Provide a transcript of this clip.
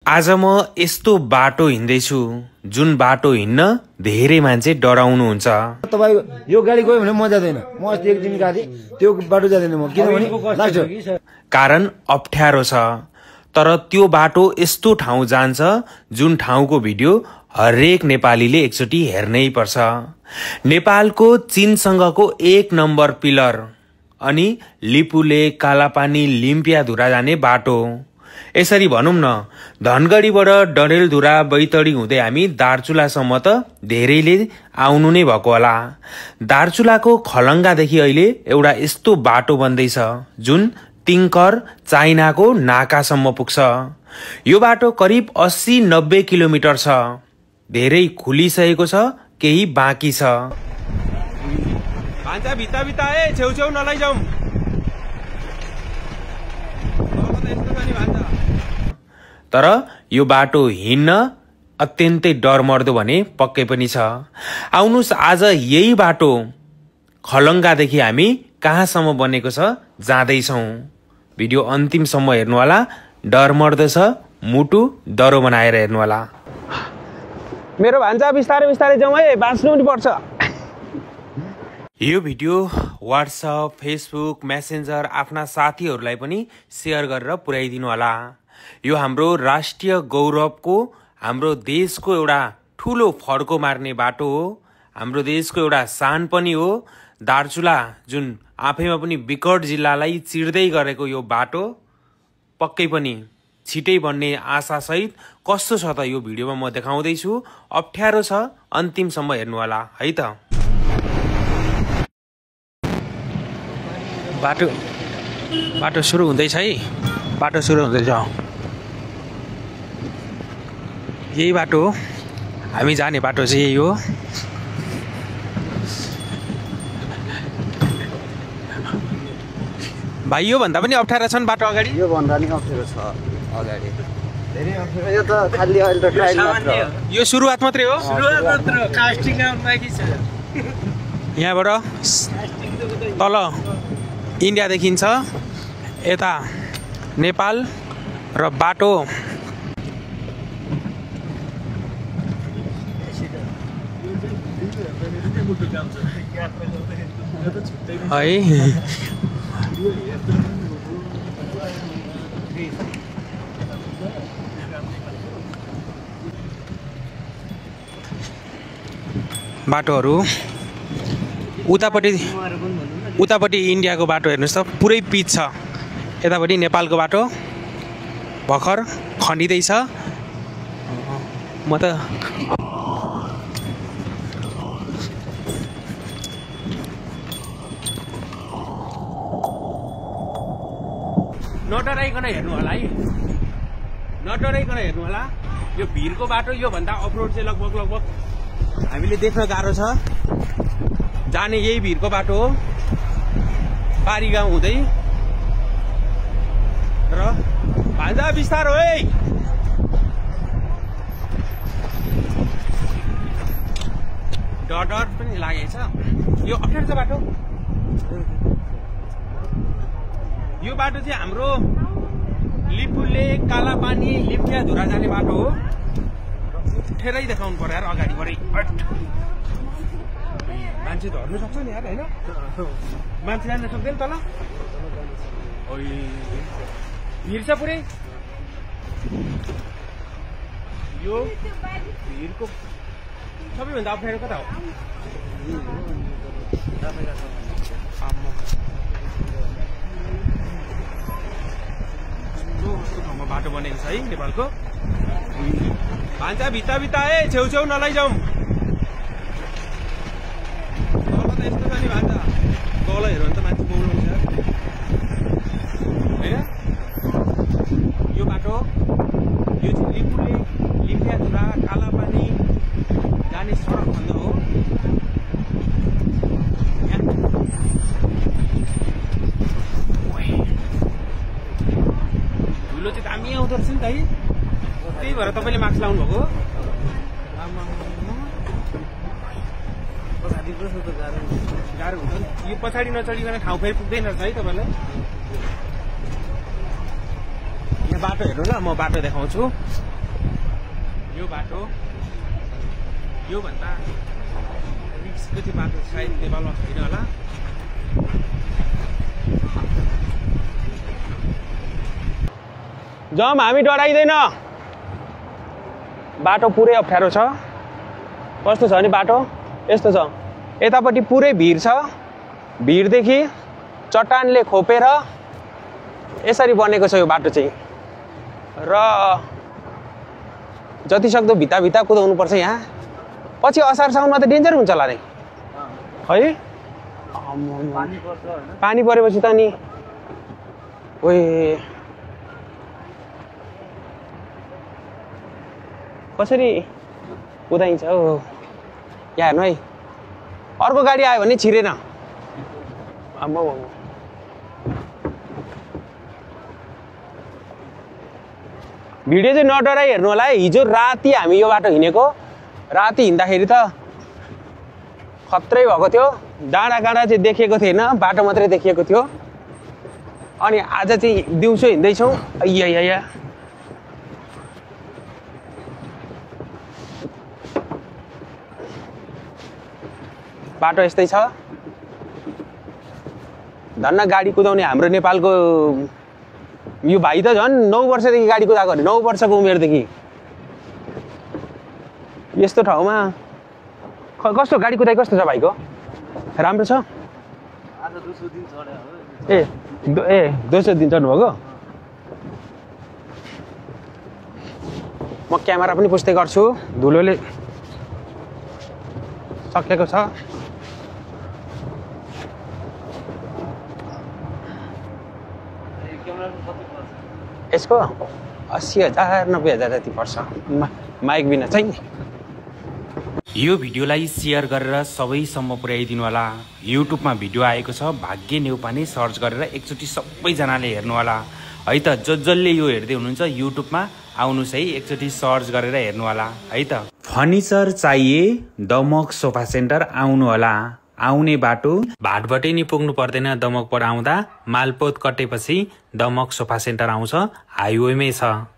आज म यस्तो बाटो हिँड्दैछु जुन बाटो हिँड्न धेरै मान्छे डराउनुहुन्छ। तपाई यो गाडी गयो भने म जादैन, म अस्ति एक दिन गाडी त्यो बाटो जादैन म, किनभने कारण अप्ठ्यारो छ। तर त्यो बाटो यस्तो ठाउँ जान्छ जुन ठाउँको भिडियो हरेक नेपालीले एकचोटि हेर्नै पर्छ। नेपालको चीनसँगको 1 नम्बर पिलर अनि लिपुले कालापानी लिम्पियाधुरा जाने बाटो। यसरी भनौं न, धनगढीबाट डडेलधुरा बैतडी हुँदै हामी दार्चुलासम्म त धेरैले आउनु नै भएको होला। दार्चुलाको खलङ्गादेखि अहिले एउटा यस्तो बाटो बन्दैछ जुन तिङकर चाइनाको नाकासम्म पुग्छ। यो बाटो करिब 80-90 किलोमिटर छ। धेरै खुलिसकेको छ, केही बाँकी छ। भान्जा भित्ता भित्ता छेउछेउ नलैजाऊ। तर यो बाटो हिँड्न अत्यन्तै डरमर्दो भने पक्कै पनि छ। आउनुस् आज यही बाटो खलङ्गादेखि हामी कहाँसम्म बनेको छ जाँदैछौँ। भिडियो अन्तिमसम्म हेर्नुहोला, डरमर्दो छ, मुटु डरो बनाएर हेर्नुहोला। मेरो भान्जा बिस्तारै बिस्तारै जाउँ है, बाँच्नु पनि पर्छ। यो भिडियो व्हाट्सएप, फेसबुक, मेसेन्जर आफ्ना साथीहरूलाई पनि सेयर गरेर पुर्याइदिनु होला। यो हाम्रो राष्ट्रिय गौरवको, हाम्रो देशको एउटा ठुलो फड्को मार्ने बाटो हो। हाम्रो देशको एउटा शान पनि हो। दार्चुला जुन आफैमा पनि विकट जिल्लालाई चिर्दै गरेको यो बाटो पक्कै पनि छिटै बन्ने आशासहित कस्तो छ त यो भिडियोमा म देखाउँदैछु। अप्ठ्यारो छ, अन्तिमसम्म हेर्नु होला है त। बाटो सुरु हुँदैछ है, बाटो सुरु हुँदैछ। यही बाटो हो, हामी जाने बाटो चाहिँ यही हो। भाइ यो भन्दा पनि अप्ठ्यारो छन् बाटो अगाडि। यो भन्दा नि अप्ठ्यारो छ अगाडि, धेरै अप्ठ्यारो। यो त खाली अहिले त ट्रायल मात्र हो, यो सुरुवात मात्रै हो। सुरुवात मात्र हो, कास्टिङ आउन बाँकी छ। यहाँबाट तल इन्डिया देखिन्छ, यता नेपाल र बाटो है। बाटोहरू उतापट्टि इन्डियाको बाटो हेर्नुहोस् त, पुरै पिच छ। यतापट्टि नेपालको बाटो भर्खर खनिँदैछ। म त नडराइकन हेर्नु होला है, नडराइकन हेर्नु होला। यो भिरको बाटो, यो भन्दा अफरोड चाहिँ लगभग हामीले देख्न गाह्रो छ। जाने यही भिरको बाटो हो, पारी गाउँ हुँदै। र भान्जा बिस्तारो है। डर पनि लागेको छ। यो अप्ठ्यारो छ बाटो। यो बाटो चाहिँ हाम्रो लिपुले कालापानी लिम्पियाधुरा जाने बाटो हो। अप्ठ्यारै देखाउनु पर्यो यार अगाडिबाटै। मान्छे झर्नु सक्छ नि यार, होइन? मान्छे जान सक्दैन तल। भिर छ पुरै। यो भिरको सबैभन्दा अप्ठ्यारो कता हो? ठाउँमा बाटो बनेको छ है नेपालको। भान्जा भित्ता भित्ता छेउछेउ नलैजाऊ। तल त यस्तो छ नि भान्जा, तल हेऱ्यो भने त मान्छे पौलाउँछ होइन। यो बाटो, यो चाहिँ लिपुले लिम्पियाधुरा कालापानी जाने सडक खण्ड हो। धुलो चाहिँ दामी आउँदो रहेछ नि त है, त्यही भएर तपाईँले मास्क लाउनु भएको। गाह्रो हुन्छ नि यो, पछाडि नचढिकन ठाउँ फेरि पुग्दैन रहेछ है तपाईँलाई। यहाँ बाटो हेर्नु ल, म बाटो देखाउँछु। यो बाटो यो भन्दा रिस्कको चाहिँ बाटो सायद नेपालमा छैन होला। जम हामी डराइदैन। बाटो पुरै अप्ठ्यारो छ। कस्तो छ नि बाटो यस्तो छ, यतापट्टि पुरै भिर छ, भिरदेखि चट्टानले खोपेर यसरी बनेको छ यो बाटो चाहिँ। र जति सक्दो भित्ता कुदाउनुपर्छ यहाँ। पछि असार साउनमा त डेन्जर हुन्छ होला नि है। पानी परेपछि त नि ओए कसरी कुदाइन्छ हौ। यहाँ हेर्नु है, अर्को गाडी आयो भने छिरेन। आम्मा भिडियो चाहिँ नडराइ हेर्नु होला है। हिजो राति हामी यो बाटो हिँडेको, राति हिँड्दाखेरि त खत्रै भएको थियो। डाँडा काँडा चाहिँ देखेको थिएन, बाटो मात्रै देखिएको थियो। अनि आज चाहिँ दिउँसो हिँड्दैछौँ। या बाटो यस्तै छ। धन्न गाडी कुदाउने हाम्रो नेपालको यो भाइ त झन् 9 वर्षदेखि गाडी कुदाएको अरे, 9 वर्षको उमेरदेखि। यस्तो ठाउँमा कस्तो गाडी कुदाइ कस्तो छ भाइको? राम्रो छ? दोस्रो दिन चढ्नुभएको? म क्यामेरा पनि पुस्दै गर्छु, धुलोले सकेको छ। यसको 80,000 90,000 जति पर्छ, माइक बिना चाहिँ। यो भिडियोलाई सेयर गरेर सबैसम्म पुर्याइदिनु होला। युट्युबमा भिडियो आएको छ, भाग्य नेउपाने सर्च गरेर एकचोटि सबैजनाले हेर्नु होला है त। जसले यो हेर्दै हुनुहुन्छ युट्युबमा आउनुहोस् है, एकचोटि सर्च गरेर हेर्नु होला है त। फर्निचर चाहिए दमक सोफा सेन्टर आउनु होला। आउने बाटो भाटबाटै नि पुग्नु पर्दैन। दमकबाट आउँदा मालपोत कटेपछि दमक सोफा सेन्टर आउँछ, हाइवेमै छ।